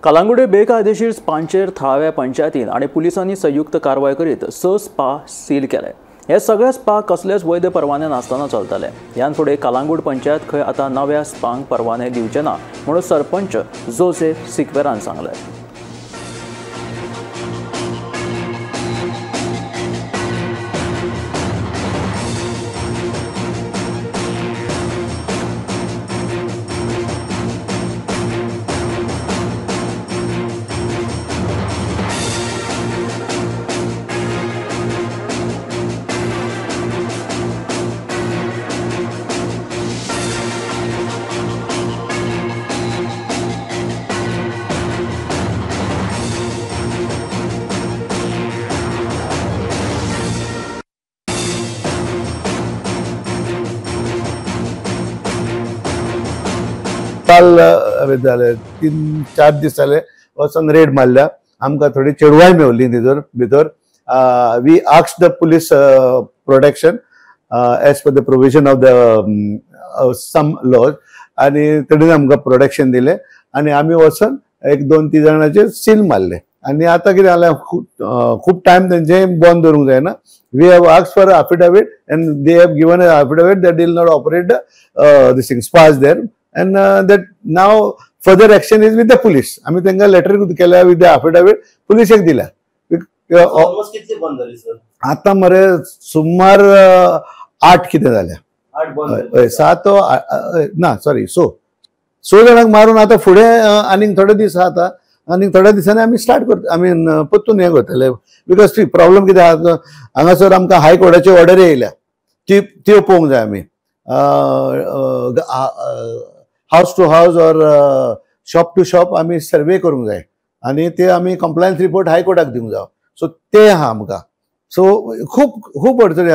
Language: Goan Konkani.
कलांगुडे बेकायदेशीर स्पांचेर थळाव्या पंचायतीन आनी पुलिसांनी संयुक्त कारवाय करीत 6 स्पा सील केले. हे सगळे स्पा कसलेच वैध परवाने नासतना चलताले. ह्यान फुडें कलांगूट पंचायत खंय आतां नव्या स्पांक परवाने दिवचे ना म्हणून सरपंच जोसेफ सिक्वेरान सांगलें. काल जाले 3-4 दीस जाले वचून रेड मारल्या. आमकां थोडी चेडवांय मेवली तितूर भितर. We asked the police protection as per the provision of the some laws आनी तेणेन आमकां प्रोटेक्शन दिलें आनी आमी वचून 1-2-3 जाणाचेर सील मारले. आनी आतां कितें जालें, खूब टायम तेंचें बंद दवरूंक जायना. We have asked for affidavit and they have given affidavit that will not operate this thing spas there. And that now further action is with the police. आमी तांकां लेटर केल्या विथ the affidavit, पुलिसेक दिल्या. आतां मरे सुमार 8 कितें जाल्या, 7 ना सॉरी 6 जाणांक मारून आतां फुडें आनीक थोडे दीस आहा. आतां आनीक थोड्या दिसांनी आमी स्टार्ट करता, आमी परतून हें करतले. Because problem कितें आहा हांगासर आमकां हायकोर्टाची ऑर्डर येयल्या, ती त्यो पळोवंक जाय आमी. House to house or shop to shop आमी सर्वे करूंक जाय आनी ते आमी कंप्लायन्स रिपोर्ट हायकोर्टाक दिवंक जाय. सो ते आहा आमकां. सो खूब खूब अडचणी.